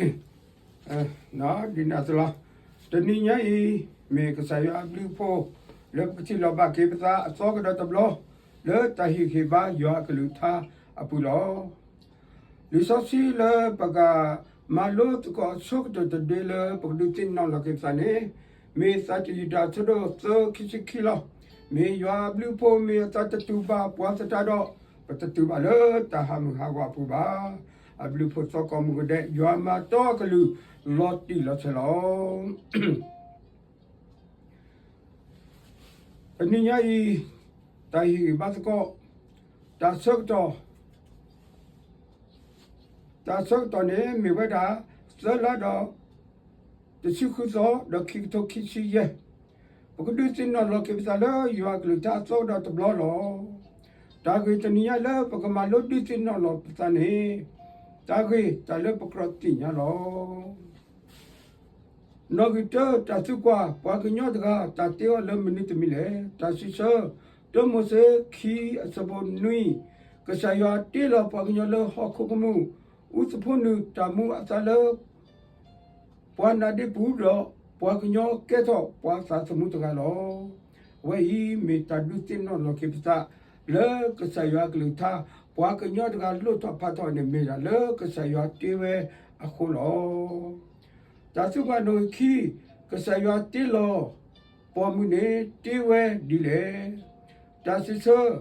ဒ်န့ၣ်အသိးလီၤ. တနံၤညါအံၤ မ့ၢ်ကစၢ်ယွၤအဘျုးအဖှိၣ် လၢပကထံၣ်လိာ်ဘၣ်က့ၤပသးအသီကဒီးတဘျီ လၢတၢ်ဟ့ၣ်ဂံၢ်ဘါယွၤအကလုၢ်ကထါအပူၤလီၤ. လံာ်စီဆှံလၢပကမၤလိသကိးအဆိကတၢၢ်တဒ့လၢပကဒုးသ့ၣ်နီၣ်လီၤက့ၤပသးန့ၣ် မ့ၢ်သးတယူၤဒၣ်အဆၢဒိၣ်သၢ ခံဆံခံလီၤ. မ့ၢ်ယွၤအဘျုးအဖှိၣ် မ့ၢ်အသးတတူၢ်ဘၣ်ပှၤသတးဒီး ပတတုၤဘၣ်လၢတၢ်ဟးမုၢ်ဟးဂီၤအပူၤဘၣ်. အဘျုးအဖှိၣ်သီကိးမုၢ်ကဒဲး ယွၤမၤတီအကလုၢ် လီၤတံၢ်လီၤဆဲးလီၤ. တနံၤညါအံၤ တၢ်ဟ့ၣ်ဂံၢ်ဘါသကိး တၢ်ဆၢကတီၢ် တၢ်ဆၢကတီၢ်န့ၣ်မ့ၢ်ဝဲဒၣ် သၢလါဒီး တဆံဃုသီ ဒီးခံကထိခံဆံယဲၢ်. ပကဒုးသ့ၣ်နီၣ်လီၤက့ၤပသးလၢယွၤအကလုၢ်ကထါအသီကဒီးတဘျီလီၤ. တၢ်ဂ့ၢ်တနံၤညါလၢပကမၤလိဒုးသ့ၣ်နီၣ်လီၤပသးန့ၣ် တၢ်ဂ့ၢ်တၢ်လၢပကြၢးသ့ၣ်ညါလီၤ. နီၣ်ဂံၢ်တၢ တၢ်သံကွၢ်, ပှၤကညီတဂၤ တၢ်တ့အီၤလၢမနုၤတမံၤလဲၣ်. တၢ်စံးဆၢ, တၢမိၤၡ့ ခံ အဆၢဖိနွံ, ကစၢ်ယွၤတ့လီၤပှၤကညီလၢဟီၣ်ခိၣ်ကမူၣ်, အူသဖှိနုာ်တၢ်မူအသးလၢ ပှၤနါဒ့ပူၤဒီး ပှၤကညီကဲထီၣ်ပှၤသးသမူတဂၤလီၤ. အဝဲအံၤမ့ၢ်တၢ်ဒုးသ့ၣ်နီၣ်လီၤက့ၤပသး လၢကစၢ်ယွၤအကလုၢ်ကထါ ပှၤကညီတဂၤလိၣ်ထီၣ်ဖးထီၣ်န့ၣ် မ့ၢ်ဒၣ်လၢကစၢ်ယွၤတ့ဝဲအဃိလီၤ. တၢ်သံကွၢ်နီၣ်ဂံၢ်ခံ, ကစၢ်ယွၤတ့လီၤပိာ်မုၣ်န့ၣ် တ့ဝဲဒ်လဲၣ်. တၢ်စံးဆၢ,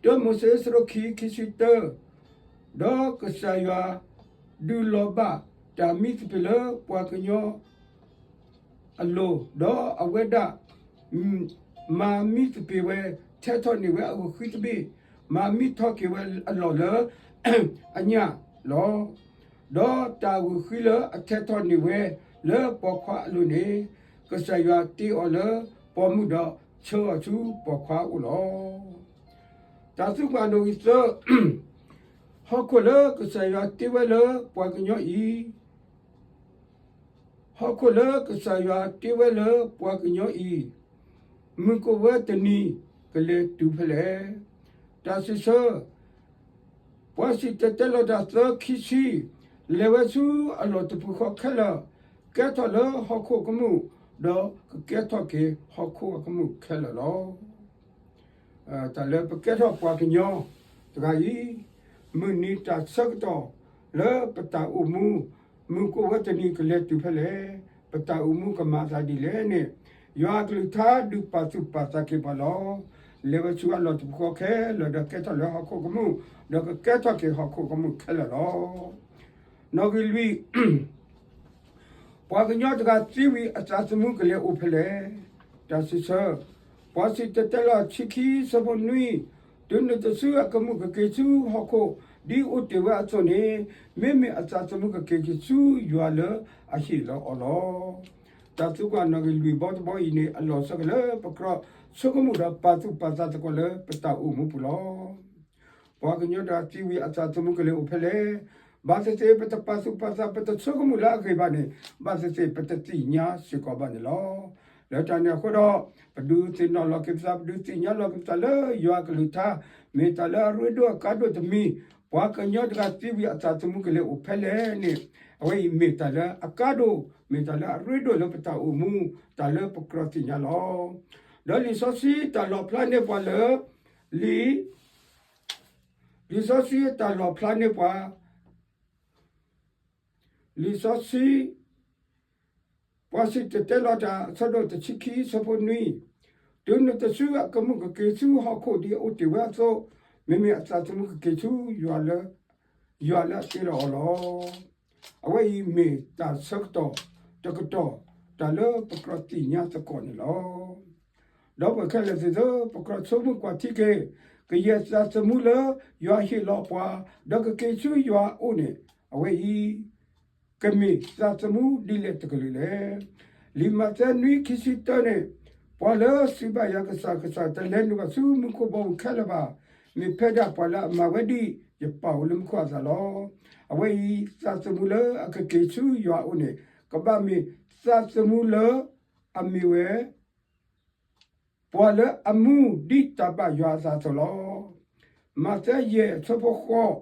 တၢမိၤၡ့ အဆၢဒိၣ်ခံ ခံဆံတၢ, ဒီးကစၢ်ယွၤဒုးလီၤဘၣ်တၢ်မံသပ့ၤလၢပှၤကညီ အလိၤ, ဒီးအဝဲဒၣ် မၤမံသပ့ၤဝဲ ထဲးထီၣ်န့ၢ်ဝဲအဂုာ်ဃံသဘ့ၣ်, မၤမံထီၣ်က့ၤဝဲအလီၢ်လၢအညၣ်လီၤ. ဒီးတၢ်ဂုာ်ဃံလၢအထဲးထီၣ်န့ၢ်ဝဲလၢပိာ်ခွါအလိၤန့ၣ်, ကစၢ်ယွၤတ့အီၤလၢပိာ်မုၣ်ဒီးဆှၢအီၤဆူပိာ်ခွါအအိၣ်လီၤ. တၢ်သံကွၢ်နီၣ်ဂံၢ်သၢ, ဟီၣ်ခိၣ်လၢကစၢ်ယွၤတ့ဝဲလၢပှၤကညီအံၤ ဟီၣ်ခိၣ်လၢကစၢ်ယွၤတ့ဝဲလၢပှၤကညီအံၤ, မုၢ်ကိးဝဲတနံၤကလဲၤတုၤဖဲလဲၣ်. တၢ်စံးဆၢ, ပှၤစံၣ်တဲၤတဲလီၤတၢ်သၢ ခံဆံ, လဲၤဝဲဆူအလီၢ်တပူၤဃီခဲလၢာ်, ကဲထီၣ်လၢဟီၣ်ခိၣ်ကမူၣ်, ဒီးကကဲထီၣ်က့ၤဟီၣ်ခိၣ်အကမူၣ်ခဲလၢာ်လီၤ. တၢ်လၢပကဲထီၣ်ပှၤကညီတဂၤအံၤ, မုၢ်နံၤတၢ်ဆၢကတီၢ်လၢပတၢ်အိၣ်မူ, မုၢ်ကိးဝဲတနံၤကလဲၤတုၤဖဲလဲၣ်, ပတၢ်အိၣ်မူကမၤအသးဒ်လဲၣ်န့ၣ်, ယွၤအကလုၢ်ကထါဒုးပာ်သူၣ်ပာ်သးက့ၤပှၤလီၤ. လဲၤဝဲဆူအလီၢ်တပူၤဃီခဲလၢာ်ဒီးကဲထီၣ်လၢဟီၣ်ခိၣ်ကမူၣ်, ဒီးကကဲထီၣ်က့ၤဟီၣ်ခိၣ်ကမူၣ်ခဲလၢာ်လီၤ. နီၣ်ဂံၢ်လွံၢ် ပှၤကညီတဂၤသံဝံၤအသးသမူကလဲၤအိၣ်ဖဲလဲၣ်. တၢ်စံးဆၢ, ပှၤစံၣ်တဲၤတဲလီၤတဆံခံ အဆၢဖိနွံ, တုၤနုၤတစုအကမူၣ်ကက့ၤဆူဟီၣ်ခိၣ်ဒ်အိၣ်တ့ၢ်ဝဲအသိးန့ၣ်, မ့မ့ၢ်အသးသမူကက့ၤက့ၤဆူယွၤလၢအဟ့ၣ်လီၤအီၤလီၤ. တၢ်သံကွၢ်နီၣ်ဂံၢ်လွံၢ်ဘီတဘီအံၤန့ၣ် အလီၢ်ဆၢက့ၤလၢပကြၢးဆိကမိၣ်ဒီးပာ်သူၣ်ပာ်သးသကိးလၢပတၢ်အိၣ်မူပူၤလီၤ. ပှၤကညီတဂၤသံဝံၤအသးသမူကလဲၤအိၣ်ဖဲလဲၣ်. ဘၣ်သ့ၣ်သ့ၣ် ပတပာ်သူၣ်ပာ်သး ပတဆိကမိၣ်လၢအဂ့ၤဘၣ်န့ၣ်, ဘၣ်သ့ၣ်သ့ၣ် ပတသ့ၣ်ညါစ့ၢ်ကီးဘၣ်န့ၣ်လီၤ. လၢတၢ်န့ၣ်အဃိဒီး, ပဒုးသ့ၣ်နီၣ်လီၤက့ၤပသး, ပဒုးသ့ၣ်ညါလီၤက့ၤပသးလၢယွၤအကလုၢ်ကထါ, မ့ၢ်တၢ်လၢအရ့ဒိၣ်အကါဒိၣ်တမံၤ, ပှၤကညီတဂၤသံဝံၤအသးသမူကလဲၤအိၣ်ဖဲလဲၣ်န့ၣ်, အဝဲအံၤမ့ၢ်တၢ်လၢအကါဒိၣ်, မ့ၢ်တၢ်လၢအရ့ဒိၣ်လၢပတၢ်အိၣ်မူ, တၢ်လၢပကြၢးသ့ၣ်ညါလီၤ. ဒီးလံာ်စီဆှံတၢ်လီၣ်ဖျါန့ၢ်ပှၤလၢ လံာ် လံာ်စီဆှံတၢ်လီၣ်ဖျါန့ၢ်ပှၤ, လံာ်စီဆှံ, ပှၤစံၣ်တဲၤတဲလီၤတၢ် အဆၢဒိၣ်တဆံခံ အဆၢဖိနွံ, တုၤနုၤတစုအကမူၣ်ကက့ၤဆူဟီၣ်ခိၣ်ဒ်အအိၣ်တ့ၢ်ဝဲအသိး, မ့မ့ၢ်အသးသမူကက့ၤဆူယွၤလၢ ယွၤလၢအတ့လီၤအီၤလီၤ. အဝဲအံၤမ့ၢ်တၢ်ဆၢကတီၢ်တကတီၢ် တၢ်လၢပကြၢးသ့ၣ်ညါသကိးန့ၣ်လီၤ. ဒီးပှၤခဲလၢာ်သ့ၣ်ဧၢ, ပကြၢးဆိကမိၣ်ကွၢ်ထံက့ၤ, ကယဲၢ်သးသမူလၢယွၤဟ့ၣ်လီၤပှၤ, ဒီးကက့ၤဆူယွၤအအိၣ်န့ၣ်, အဝဲအံၤ ကမ့ၢ်သးသမူဒ်လဲၣ်တကလုာ်လဲၣ်. လံာ်မးသဲ နွံ ခံဆံတၢန့ၣ်, ပှၤလၢစံးဘၣ်ယွၤကစၢ်, ကစၢ်တလဲၤနုာ်ဘၣ်ဆူမူခိၣ်ဘီမုၢ်ခဲလၢာ်ဘၣ်, မ့ၢ်ဖဲဒၣ်ပှၤလၢအမၤဝဲဒ်ယပၢ်အိၣ်လၢမူခိၣ်အသးလီၤ. အဝဲအံၤသးသမူလၢအကက့ၤဆူယွၤအအိၣ်န့ၣ်, ကဘၣ်မ့ၢ်သးသမူလၢအမ့ၢ်ဝဲ ပှၤလၢအမူဒ်တၢ်ဘၣ်ယွၤအသးအသိးလီၤ. မးသဲ ယဲၢ် အဆၢဖိဃိး,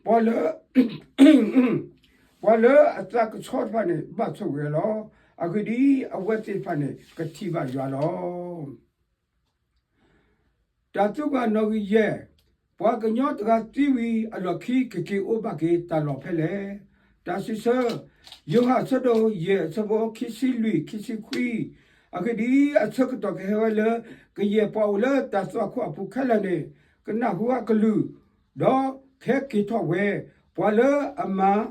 ပှၤလၢ ပ ပှၤလၢအသးကဆှီတဖၣ်န့ၣ် ဘၣ်ဆိၣ်ဂ့ၤဝဲလီၤ. အဂ့ၢ်ဒ်အံၤ, အဝဲသ့ၣ်တဖၣ်န့ၣ် ကထံၣ်ဘၣ်ယွၤလီၤ. တၢ်သံကွၢ်နီၣ်ဂံၢ်ယဲၢ်, ပှၤကညီတဂၤသံဝံၤအလီၢ်ခံ ကက့ၤအိၣ်ဘၣ်က့ၤတၢ်လီၢ်ဖဲလဲၣ်. တၢ်စံးဆၢ, ယိၤဟၣ်အဆၢဒိၣ်ယဲၢ် အဆၢဖိခံဆံလွံၢ် ခံဆံခွံ, အဂ့ၢ်ဒ်အံၤ, အဆၢကတီၢ်ကဟဲဝဲလၢ ကယဲၢ်ပှၤအိၣ်လၢတၢ်သွၣ်ခိၣ်အပူၤခဲလၢာ်န့ၣ် ကနၢ်ဟူအကလုၢ်, ဒီးခဲက့ၤထီၣ်ဝဲ ပှၤလၢအမၤ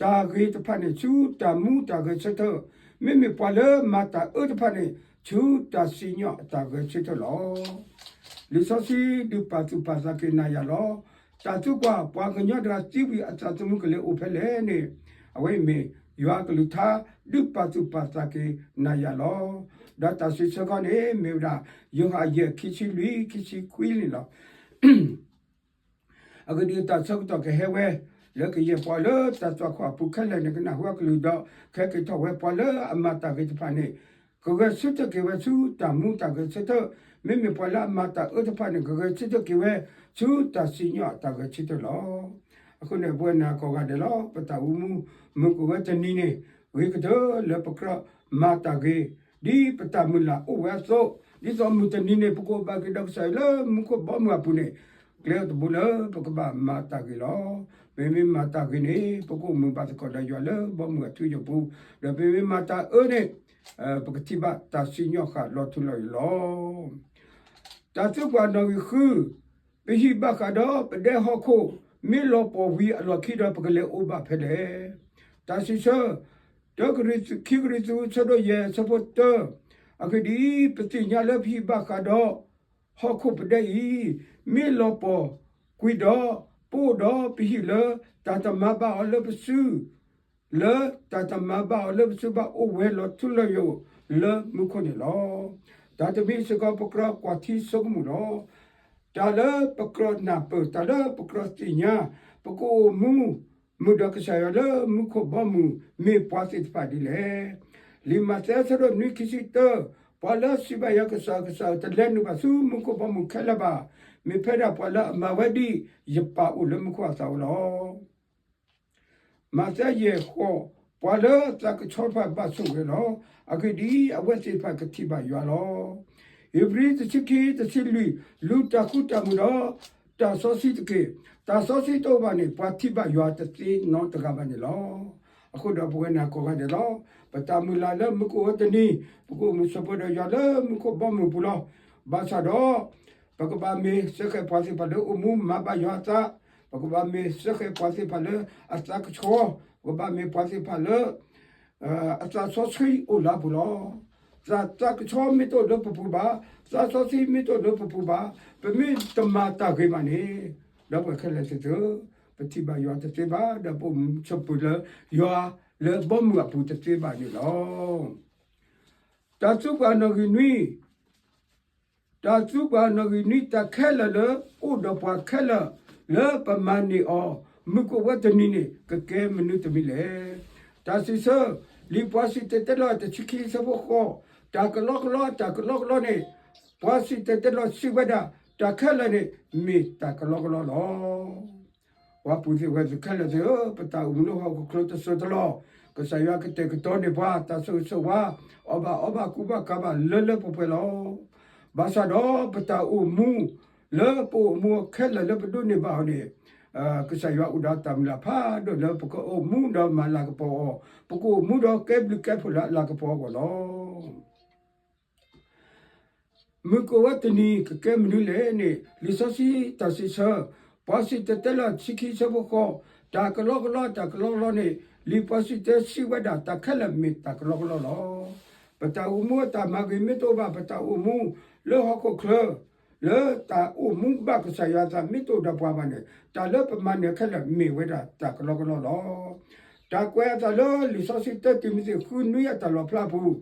တၢ်ဂ့ၤတဖၣ်န့ၣ် ဆူတၢ်မူတၢ်ဂဲၤဆၢထၢၣ်, မ့မ့ၢ်ပှၤလၢမၤတၢ်အၢတဖၣ်န့ၣ် ဆူတၢ်စံၣ်ညီၣ်အတၢ်ဂဲၤဆၢထၢၣ်လီၤ. လံာ်စီဆှံဒုးပာ်သူၣ်ပာ်သးက့ၤနၤယၤလီၤ. တၢ်သံကွၢ် ပှၤကညီတဂၤသံဝံၤအသးသမူကလဲၤအိၣ်ဖဲလဲၣ်န့ၣ်, အဝဲအံၤမ့ၢ်ယွၤအကလုၢ်ကထါ ဒုးပာ်သူၣ်ပာ်သးက့ၤနၤယၤလီၤ. ဒီးတၢ်စံးဆၢခီန့ၣ် မ့ၢ်ဝဲဒၣ် ယိၤဟၣ်ယဲၢ် ခံဆံလွံၢ် ခံဆံခွံန့ၣ်လီၤ. အဂ့ၢ်ဒ်အံၤ, တၢ်ဆၢကတီၢ်ကဟဲဝဲ လၢကယဲၢ်ပှၤလၢတၢ်သွၣ်ခိၣ်အပူၤခဲလၢာ်န့ၣ် ကနၢ်ဟူအကလုၢ်ဒီး ခဲက့ၤထီၣ်ဝဲ ပှၤလၢအမၤတၢ်ဂ့ၤတဖၣ်န့ၣ် ကဂဲၤဆၢထၢၣ်က့ၤဝဲဆူတၢ်မူတၢ်ဂဲၤဆၢထၢၣ်, မ့မ့ၢ်ပှၤလၢအမၤတၢ်အၢတဖၣ်န့ၣ် ကဂဲၤဆၢထၢၣ်က့ၤဝဲ ဆူတၢ်စံၣ်ညီၣ်အတၢ်ဂဲၤဆၢထၢၣ်လီၤ. အဃိန့ၣ် ပဝဲနၤကိးဂၤဒဲးလီၤ. ပတၢ်အိၣ်မူ မုၢ်ကအိၣ်ဝဲတနံၤန့ၣ် ဂ့ၤကတၢၢ်လၢပကြၢးမၤတၢ်ဂ့ၤ ဒ်ပတၢ်မုၢ်လၢ်အိၣ်ဝဲအသိး, ဒ်သိးမုၢ်တနံၤန့ၣ် ပကအိၣ်ဘၣ်က့ၤဒီးကစၢ်ယွၤလၢမူခိၣ်ဘီမုၢ်အပူၤန့ၣ်, ကျဲအိၣ်တဘိလၢပကဘၣ်မၤတၢ်ဂ့ၤလီၤ. ပမ့ၢ်မၤတၢ်ဂ့ၤန့ၣ် ပကအိၣ်မုာ်ဘၣ်သကိးဒီးယွၤလၢဘီမုၢ်အထူအယိာ်ပူၤ, ဒီးပမ့ၢ်မၤတၢ်အၢန့ၣ် ပကထံၣ်ဘၣ်တၢ်စံၣ်ညီၣ်ဃာ်လီၤထူလီၤယိာ်လီၤ. တၢ်သံကွၢ်နီၣ်ဂံၢ်ဃု, ပဟံၣ်ဘၣ်ဃးဒီးပဒဲဟီၣ်ခိၣ် မ့ၢ်လီၤပှီၢ်ဝံၤအလီၢ်ခံဒီး ပကလဲၤအိၣ်ဘၣ်ဖဲလဲၣ်. တၢ်စံးဆၢ, တၢ ခံကရံၣ်သူး ဆၢဒိၣ်ယဲၢ် ဆၢဖိတၢ, အဂ့ၢ်ဒ်အံၤ, ပသ့ၣ်ညါလၢပဟံၣ်ဘၣ်ဃးဒီး ဟီၣ်ခိၣ်ပဒဲအံၤ မ့ၢ်လီၤပှီၢ်ကွံာ်ဒီး ပအိၣ်ဒီးပဟံၣ်လၢ တၢ်တမၤဘၣ်အီၤလၢပစု လၢတၢ်တမၤဘၣ်အီၤလၢပစုဘၣ်အိၣ်ဝဲလီၤထူလီၤယိာ်လၢမူခိၣ်န့ၣ်လီၤ. တၢ်တမံၤစ့ၢ်ကီး ပကြၢးကွၢ်ထံဆိကမိၣ်လီၤ. တၢ်လၢပကြၢးနၢ်ပၢၢ် တၢ်လၢပကြၢးသ့ၣ်ညါ ပကအိၣ်မူ မုာ်ဒီးကစၢ်ယွၤလၢမူခိၣ်ဘီမုၢ် မ့ၢ်ပှၤသ့ၣ်တဖၣ်ဒ်လဲၣ်. လံာ်မးသဲ ဆၢဒိၣ်နွံ ခံဆံတၢ, ပှၤလၢစံးဘၣ်ယွၤ ကစၢ်ဧၢ ကစၢ်ဧၢ တလဲၤနုာ်ဘၣ်ဆူမူခိၣ်ဘီမုၢ်ခဲလၢာ်ဘၣ်. မ့ၢ်ဖဲဒၣ်ပှၤလၢအမၤဝဲဒ်ယပၢ်အိၣ်လၢမူခိၣ်အသးအိၣ်လီၤ. မးသဲ ယဲၢ် ဃိး, ပှၤလၢအသးကဆှီတဖၣ်ဘၣ်ဆိၣ်ဂ့ၤလီၤ. အဂ့ၢ်ဒ်အံၤ, အဝဲသ့ၣ်တဖၣ်ကထံၣ်ဘၣ်ယွၤလီၤ. ဧ့ၤဘြံၤ တဆံခံ တဆံလွံၢ်, လူၤတၢ်ဃူတၢ်မုာ်ဒီး တၢ်စီဆှံတက့ၢ်. တၢ်စီဆှံတအိၣ်ဘၣ်န့ၣ် ပှၤထံၣ်ဘၣ်ယွၤတသ့နီတဂၤဘၣ်န့ၣ်လီၤ. အဃိဒီးပဝဲနၤကိးဂၤဒဲးလီၤ. ပတၢ်မုၢ်လၢ်လၢမူခိၣ်အံၤတနံၤ, ပကအိၣ်မူဆိးပၢၤဒီးယွၤလၢမူခိၣ်ဘီမုၢ်ပူၤလီၤ. ဘၣ်ဆၣ်ဒီး ပကဘၣ်မ့ၢ်စ့ၢ်ကီးပှၤသ့ၣ်တဖၣ်လၢအိၣ်မူမၤဘၣ်ယွၤအသး, ပကဘၣ်မ့ၢ်စ့ၢ်ကီးပှၤသ့ၣ်တဖၣ်လၢအသးကဆှီ, ပကဘၣ်မ့ၢ်ပှၤသ့ၣ်တဖၣ်လၢ အသးစီဆှံအိၣ်လၢအပူၤလီၤ. သး သးကဆှီမ့ၢ်တအိၣ်လၢပပူၤဘၣ်, သးစီဆှံမ့ၢ်တအိၣ်လၢပပူၤဘၣ်, ပမ့ၢ်တမၤတၢ်ဂ့ၤဘၣ်န့ၣ်, ဒီပုၢ်ဝဲၢ်ခဲလၢာ်သ့ၣ်ဧၢ, ပထံၣ်ဘၣ်ယွၤတသ့ဘၣ်, ဒီးပအိၣ်မူဆိးပၢၤလၢယွၤလၢဘီမုၢ်အပူၤတသ့ဘၣ်န့ၣ်လီၤ. တၢ်သံကွၢ်နီၣ်ဂံၢ်နွံ, တၢ်သံကွၢ်နီၣ်ဂံၢ်နွံ, တၢ်ခဲလၢာ်လၢအိၣ်ဒီးပှၤခဲလၢာ်လၢပမၤန့ၢ်အီၤ မုၢ်ကအိၣ်ဝဲတနံၤန့ၣ် ကကဲမနုၤတမံၤလဲၣ်. တၢ်စံးဆၢ, လံာ်ပှၤစံၣ်တဲၤတဲလီၤ တဆံခံ ဆၢဖိဃိး, တၢ်ကလီကလီ, တၢ်ကလီကလီန့ၣ်, ပှၤစံၣ်တဲၤတဲလီၤစံးဝဲဒၣ်, တၢ်ခဲလၢာ်န့ၣ် မ့ၢ်တၢ်ကလီကလီလီၤ. ပှၤပုၢ်သ့ၣ်ဝဲၢ်သ့ၣ်ခဲလၢာ်သ့ၣ်ဧၢ, ပတၢ်အိၣ်မူလၢဟီၣ်ခိၣ်ချၢတစိၢ်တလီၢ်, ကစၢ်ယွၤကတဲာ်ကတီၤန့ၢ်ပှၤ တၢ်ဆိၣ်ဂ့ၤဆိၣ်ဝါ, အီၣ်ဘၣ်အီဘၣ် ကူဘၣ်ကၤဘၣ်လၢလၢပှဲၤပှဲၤလီၤ. ဘၣ်ဆၣ်ဒီးပတၢ်အိၣ်မူ လၢပအိၣ်မူအီၤခဲလၢာ်လၢပဒိးန့ၢ်ဘၣ်အီၤန့ၣ်, ကစၢ်ယွၤအိၣ်ဒီးတၢ်မုၢ်လၢ်ဖးဒိၣ်လၢပကအိၣ်မူဒီးမၤလၤကပီၤအီၤ, ပကအိၣ်မူဒီးကဲဘျုးကဲဖှိၣ်လၢအလၤကပီၤအဂီၢ်လီၤ. မုၢ်ကအိၣ်ဝဲတနံၤကကဲမနုၤလဲၣ်န့ၣ်, လံာ်စီဆှံတၢ်စံးဆၢ, ပှၤစံၣ်တဲၤတဲလီၤ တဆံခံ ဆၢဖိဃိး, တၢ်ကလီကလီ တၢ်ကလီကလီန့ၣ်, လံာ်ပှၤစံၣ်တဲၤစံးဝဲဒၣ် တၢ်ခဲလၢာ်မ့ၢ်တၢ်ကလီကလီလီၤ. ပတၢ်အိၣ်မူအတၢ်မၤဂ့ၤမ့ၢ်တအိၣ်ဘၣ်, ပတၢ်အိၣ်မူလၢဟီၣ်ခိၣ်ချၢ လၢတၢ်အိၣ်မူဘၣ်ကစၢ်ယွၤအသးမ့ၢ်တအိၣ်ဒီးပှၤဘၣ်န့ၣ်, တၢ်လၢပမၤနၢၤခဲလၢာ်မ့ၢ်ဝဲဒၣ်တၢ်ကလီကလီလီၤ. တၢ်ကွဲးအသးလၢလံာ်စီဆှံ တၢတံၤမသ့း ဃုနွံ အတၢ်လီၣ်ဖျါအပူၤ,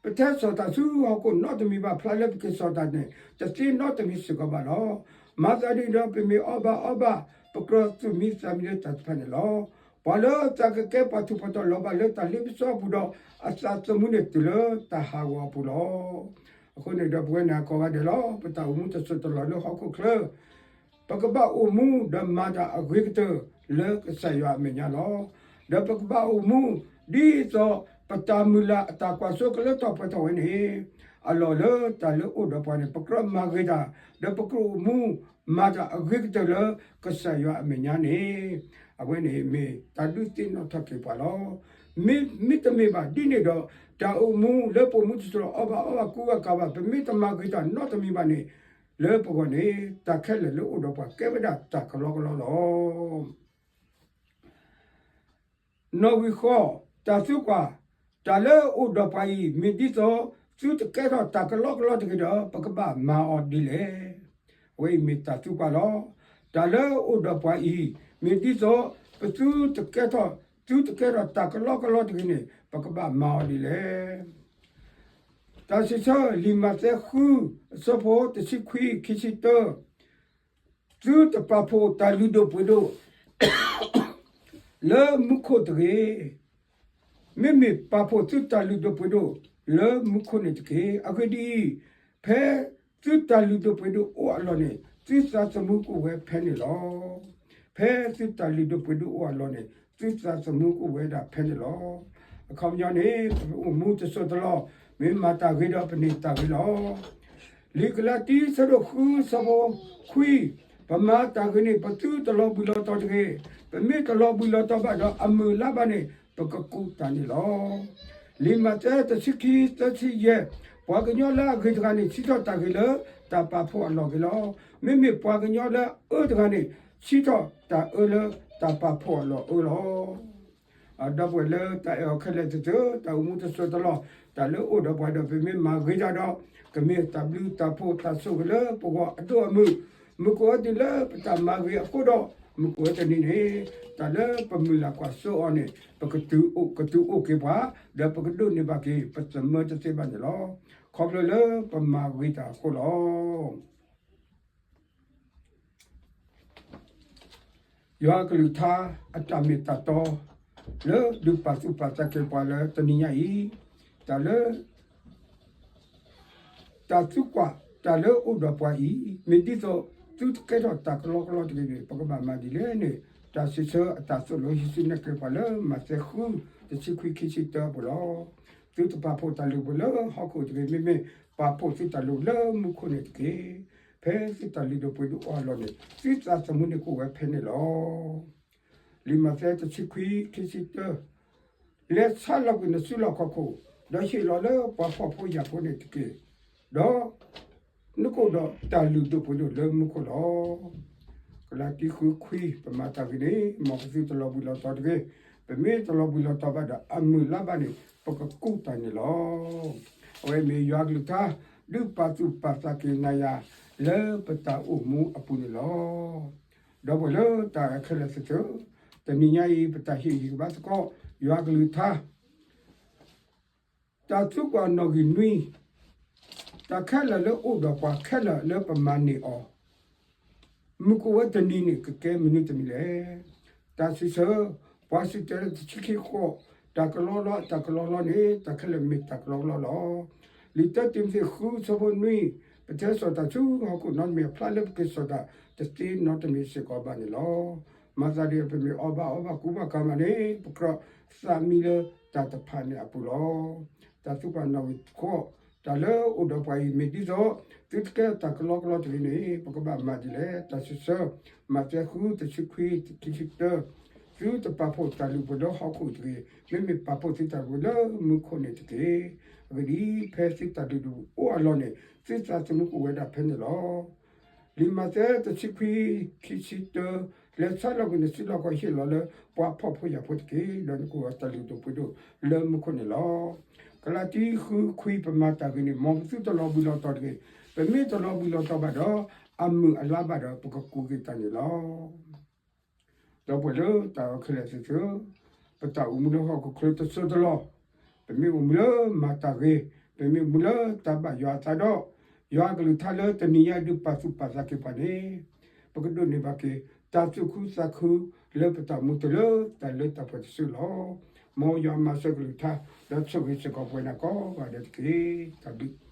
ပထဲစီၤတၢ်ဆူဟီၣ်ခိၣ်နီတမံၤဘၣ်, ဖျါလၢပက့ၤစီၤတၢ်န့ၣ် တသ့နီတမံၤစ့ၢ်ကီးဘၣ်လီၤ. မၤသးဒ်န့ၣ်ဒီး ပမ့ၢ်အီၣ်ဘၣ်အီဘၣ်, ပကြၢးသူၣ်မံသးမံလၢတၢ်တဖၣ်န့ၣ်လီၤ. ပှၤလၢသးကကဲပှၤထူးပှၤတီၤလီၤဘၣ်လၢတၢ်လ့ပစီအပူၤဒီး အသးသမူန့ၣ်တုၤလၢတၢ်ဟးဂီၤအပူၤလီၤ. အဃိန့ၣ်ဒီးပဝဲနၤကိးဂၤဒဲးလီၤ, ပတၢ်အိၣ်မူတစိၢ်တလီၢ်လၢဟီၣ်ခိၣ်ချၢ ပကဘၣ်အိၣ်မူဒီးမၤတၢ်အဂ့ၤကတၢၢ်လၢကစၢ်ယွၤအမဲာ်ညါလီၤ. ဒီးပကဘၣ်အိၣ်မူ ဒ်သိးပတၢ်မုၢ်လၢ်အတၢ်ကွၢ်စိကလၢထီၣ်ပှဲၤထီၣ်ဝဲန့ၣ်, အလီၢ်လၢတၢ်လၢအိၣ်ဒီးပှၤန့ၣ် ပကြၢးမၤဂ့ၤတၢ်, ဒီးပကြၢးအိၣ်မူ မၤတၢ်အဂ့ၤကတၢၢ်လၢကစၢ်ယွၤအမဲာ်ညါန့ၣ်, အဝဲန့ၣ်မ့ၢ်တၢ်ဒုးသ့ၣ်နီၣ်ထီၣ်က့ၤပှၤလီၤ. မ့မ့ၢ်တမ့ၢ်ဘၣ်ဒ်န့ၣ်ဒီး, တၢ်အိၣ်မူလၢပအိၣ်မူတစိၢ်အီၤဘၣ်အီဘၣ်ကူဘၣ်ကၤဘၣ် ပမ့ၢ်တမၤဂ့ၤတၢ်နီတမံၤဘၣ်န့ၣ်, လၢပဂီၢ်န့ၣ် တၢ်ခဲလၢာ်လၢအိၣ်ဒီးပှၤကဲဝဲဒၣ်တၢ်ကလီကလီလီၤ. နီၣ်ဂံၢ်ဃိး, တၢ်သံကွၢ်, တၢ်လၢအိၣ်ဒီးပှၤအံၤ မ့ၢ်ဒ်သိးသုတကဲထီၣ်တၢ်ကလီကလီတဂ့ၤဒီး ပကဘၣ်မၤအီၤဒ်လဲၣ်. အဝဲအံၤမ့ၢ်တၢ်သံကွၢ်လီၤ. တၢ်လၢအိၣ်ဒီးပှၤအံၤ မ့ၢ်ဒ်သိး ပသုတကဲထီၣ်, သုတကဲထီၣ်တၢ်ကလီကလီတဂ့ၤန့ၣ် ပကဘၣ်မၤအီၤဒ်လဲၣ်. တၢ်စံးဆၢ လံာ်မးသဲဃု အဆၢဖိတဆံခွံ ခံဆံတၢ သုတပာ်ဖှိၣ်တၢ်လုၢ်ဒိၣ်ပှ့ၤဒိၣ် လၢမူခိၣ်တဂ့ၤ. မ့မ့ၢ်ပာ်ဖှိၣ်သုတၢ်လုၢ်ဒိၣ်ပှ့ၤဒိၣ်လၢမူခိၣ်န့ၣ်တက့ၢ်. အဂ့ၢ်ဒ်အံၤ, ဖဲသုတၢ်လုၢ်ဒိၣ်ပှ့ၤဒိၣ်အိၣ်အလီၢ်န့ၣ် သုသးသမူကအိၣ်ဝဲဖဲန့ၣ်လီၤ. ဖဲသုတၢ်လုၢ်ဒိၣ်ပှ့ၤဒိၣ်အိၣ်အလီၢ်န့ၣ် သုသးသမူကအိၣ်ဝဲဒၣ်ဖဲန့ၣ်လီၤ. အခီပညီန့ၣ် ပအိၣ်မူတစိၢ်တလီၢ် မ့ၢ်မၤတၢ်ဂ့ၤဒီးပန့ၢ်တၢ်ဂ့ၤလီၤ. လံာ်ကလၤတံ ဆၢဒိၣ်ဃု ဆၢဖိခွံ, ပမၤတၢ်ဂ့ၤန့ၣ် ပသုတလီၤဘှံးလီၤတီၤတဂ့ၤ. ပမ့ၢ်တလီၤဘှံးလီၤတီၤဘၣ်ဒီး အမုၢ်အလါဘၣ်န့ၣ် ပကကူးတၢ်န့ၣ်လီၤ. လံာ်မးသဲတဆံခံ သၢဆံယဲၢ်, ပှၤကညီလၢအဂ့ၤတဂၤန့ၣ် စံးထီၣ်တၢ်ဂ့ၤလၢတၢ်ပာ်ဖှိၣ်အလီၢ်ဂ့ၤလီၤ. မ့မ့ၢ်ပှၤကညီလၢအအၢတဂၤန့ၣ် စံးထီၣ်တၢ်အၢလၢတၢ်ပာ်ဖှိၣ်အလီၢ်အၢလီၤ. ဒီပုၢ်ဝဲၢ်လၢတၢ်အဲၣ်အီၤခဲလၢာ်သ့ၣ်ဧၢ, တၢ်အိၣ်မူတစိၢ်တလီၢ်, တၢ်လၢအိၣ်ဒီးပှၤဒီး ပမ့ၢ်မၤဂ့ၤတၢ်ဒီး ကမ့ၢ်တၢ်ဘျုးတၢ်ဖှိၣ်တၢ်ဆိၣ်ဂ့ၤလၢပဂီၢ်အဒိၣ်အမုၢ်, မုၢ်ကအိၣ်ဝဲဒၣ်လၢပတၢ်မၤဂ့ၤအဃိဒီး, မုၢ်ကအိၣ်ဝဲတနံၤန့ၣ် တၢ်လၢပမုၢ်လၢ်ကွၢ်စိအီၤန့ၣ် ပကတုၤအိၣ်က့ၤပှၤ, ဒီးပကဒိးန့ၢ်ဘၣ်က့ၤ ပသမၢတသ့ဘၣ်န့ၣ်လီၤ. ခီဖျိလၢပမၤဂ့ၤတၢ်အဃိလီၤ. ယွၤအကလုၢ်ကထါအတၢ်မ့ၢ်တၢ်တီ လၢဒုးပာ်သူၣ်ပာ်သးက့ၤပှၤလၢတနံၤညါအံၤ, တၢ်လၢ တၢ်သံကွၢ် တၢ်လၢအိၣ်ဒီးပှၤအံၤ မ့ၢ်ဒ်သိးသုတကဲထီၣ်တၢ်ကလီကလီတဂ့ၤန့ၣ် ပကဘၣ်မၤဒ်လဲၣ်န့ၣ်, တၢ်စံးဆၢအတၢ်သိၣ်လိဟံးစုနဲၣ်ကျဲပှၤလၢမးသဲဃု တဆံခွံ ခံဆံတၢအပူၤလီၤ. သုတပာ်ဖှိၣ်တၢ်လုၢ်ဒိၣ်ပှ့ၤဒိၣ်လၢဟီၣ်ခိၣ်တဂ့ၤ, မ့မ့ၢ်ပာ်ဖှိၣ်သုတၢ်လုၢ်ဒိၣ်ပှ့ၤဒိၣ်လၢမူခိၣ်န့ၣ်တက့ၢ်. ဖဲသုတၢ်လုၢ်ဒိၣ်ပှ့ၤဒိၣ်အိၣ်အလီၢ်န့ၣ် သုသးသမူန့ၣ်ကအိၣ်ဝဲဖဲန့ၣ်လီၤ. လံာ်မးသဲတဆံခွံ ခံဆံတၢ, လဲၤဆါလီၤကွံာ်နစုလီၢ်ခီၣ်ခိၣ်, ဒီးဟ့ၣ်လီၤလၢပှၤဖှီၣ်ဖိယာ်ဖိန့ၣ်တက့ၢ်. ဒီး နကအိၣ်ဒီးတၢ်လုၢ်ဒိၣ်ပှ့ၤဒိၣ်လၢမူခိၣ်လီၤ. ကလၤတံ ဃု ခွံ, ပမၤတၢ်ဂ့ၤန့ၣ် မ်ပသုတလီၤဘှံးလီၤတီၤတဂ့ၤ. ပမ့ၢ်တလီၤဘှံးလီၤတီၤဘၣ်ဒီး အမုၢ်လါဘၣ်န့ၣ် ပကကူးတၢ်န့ၣ်လီၤ. အဝဲမ့ၢ်ယွၤကလုၢ်ကထါ ဒုးပာ်သူၣ်ပာ်သးက့ၤနၤယၤ လၢပတၢ်အိၣ်မူအပူၤန့ၣ်လီၤ. ဒီပုၢ်ဝဲၢ်လၢတၢ်အဲၣ်ခဲလၢာ်သ့ၣ်ဧၢ, တနံၤညါအံၤ ပတၢ်ဟ့ၣ်ဂံၢ်ဟ့ၣ်ဘါသကိး ယွၤကလုၢ်ကထါ တၢ်သံကွၢ်နီၣ်ဂံၢ်နွံ, တၢ်ခဲလၢာ်လၢအိၣ်ဒီးပှၤခဲလၢာ်လၢပမၤန့ၢ်အီၤ မုၢ်ကအိၣ်ဝဲတနံၤန့ၣ် ကကဲမနုၤတမံၤလဲၣ်. တၢ်စံးဆၢ, ပှၤစံၣ်တဲၤတဲလီၤတဆံခံဃိး, တၢ်ကလီကလီ တၢ်ကလီကလီန့ၣ် တၢ်ခဲလၢာ်မ့ၢ်တၢ်ကလီကလီလီၤ. လံာ်တၢတံၤမသ့း ဃု ဆၢဖိနွံ, ပတဲစီၤတၢ်ဆူဟီၣ်ခိၣ်နီတမံၤအဖျါလၢပက့ၤစီၤတၢ်တသ့နီတမံၤစ့ၢ်ကီးဘၣ်န့ၣ်လီၤ. မၤသးဒ်အံၤ ပမ့ၢ်အီၣ်ဘၣ်အီဘၣ်ကူဘၣ်ကၤမးန့ၣ် ပကြၢးသးမံလၢတၢ်တဖၣ်န့ၣ်အပူၤလီၤ. တၢ်သံကွၢ်နီၣ်ဂံၢ်ဃိး, တၢ်လၢအိၣ်ဒီးပှၤအံၤ မ့ၢ်ဒ်သိး သုတကဲတၢ်ကလီကလီတဂ့ၤန့ၣ် ပကဘၣ်မၤဒ်လဲၣ်. တၢ်စံးဆၢ, မးသဲဃု တဆံခွံ ခံဆံတၢ, သုတပာ်ဖှိၣ်တၢ်လုၢ်ဒိၣ်ပှ့ၤဒိၣ်လၢဟီၣ်ခိၣ်တဂ့ၤ, မ့မ့ၢ်ပာ်ဖှိၣ်သုတၢ်လုၢ်ဒိၣ်ပှ့ၤဒိၣ်လၢမူခိၣ်န့ၣ်တက့ၢ်. အဂ့ၢ်ဒ်အံၤ, ဖဲသုတၢ်လုၢ်ဒိၣ်ပှ့ၤဒိၣ်အိၣ်အလီၢ်န့ၣ် သုသးသမူကအိၣ်ဝဲဒၣ်ဖဲန့ၣ်လီၤ. လံာ်မးသဲတဆံခွံ ခံဆံတၢ, လဲၤဆါလီၤကွံာ်နစုလီၢ်ခီၣ် ဟ့ၣ်လီၤလၢပှၤဖှီၣ်ဖိယာ်ဖိတက့ၢ်. ဒီးနကအိၣ်ဒီးတၢ်လုၢ်ဒိၣ်ပှ့ၤဒိၣ်လၢမူခိၣ်န့ၣ်လီၤ. ကလၤတံ ဃု ခွံ, ပမၤတၢ်ဂ့ၤန့ၣ် မ်ပသုတလီၤဘှံးလီၤတီၤတဂ့ၤ. ပမ့ၢ်တလီၤဘှံးလီၤတီၤဘၣ်ဒီး အမုၢ်အလါဘၣ်ဒီး ပကကူးက့ၤတၢ်န့ၣ်လီၤ. ဒီပုၢ်ဝဲၢ်လၢတၢ်အဲၣ်ခဲလၢာ်သ့ၣ်ဧၢ, ပတၢ်အိၣ်မူလၢဟီၣ်ခိၣ်ချၢတစိၢ်တလီၢ်, ပမ့ၢ်အိၣ်မူလၢမၤတၢ်ဂ့ၤ, ပမ့ၢ်အိၣ်မူလၢတၢ်ဘၣ်ယွၤအသးဒီး, ယွၤကလုၢ်ကထါလၢတနံၤညါဒုးပာ်သူၣ်ပာ်သးက့ၤပှၤန့ၣ်, ပကဒိးန့ၢ်ဘၣ်က့ၤ တၢ်သူၣ်ခုသးခုလၢပတၢ်အိၣ်မူတုၤလၢတၢ်လၢတၢ်ပှဲၤတစုလီၤ. မ်ယွၤမၤစၢၤကလုၢ်ကထါ ဒီးဆိၣ်ဂ့ၤစ့ၢ်ကီးပဝဲဒၣ်ကိးဂၤဒဲးတက့ၢ်. တၢ်ဘျုး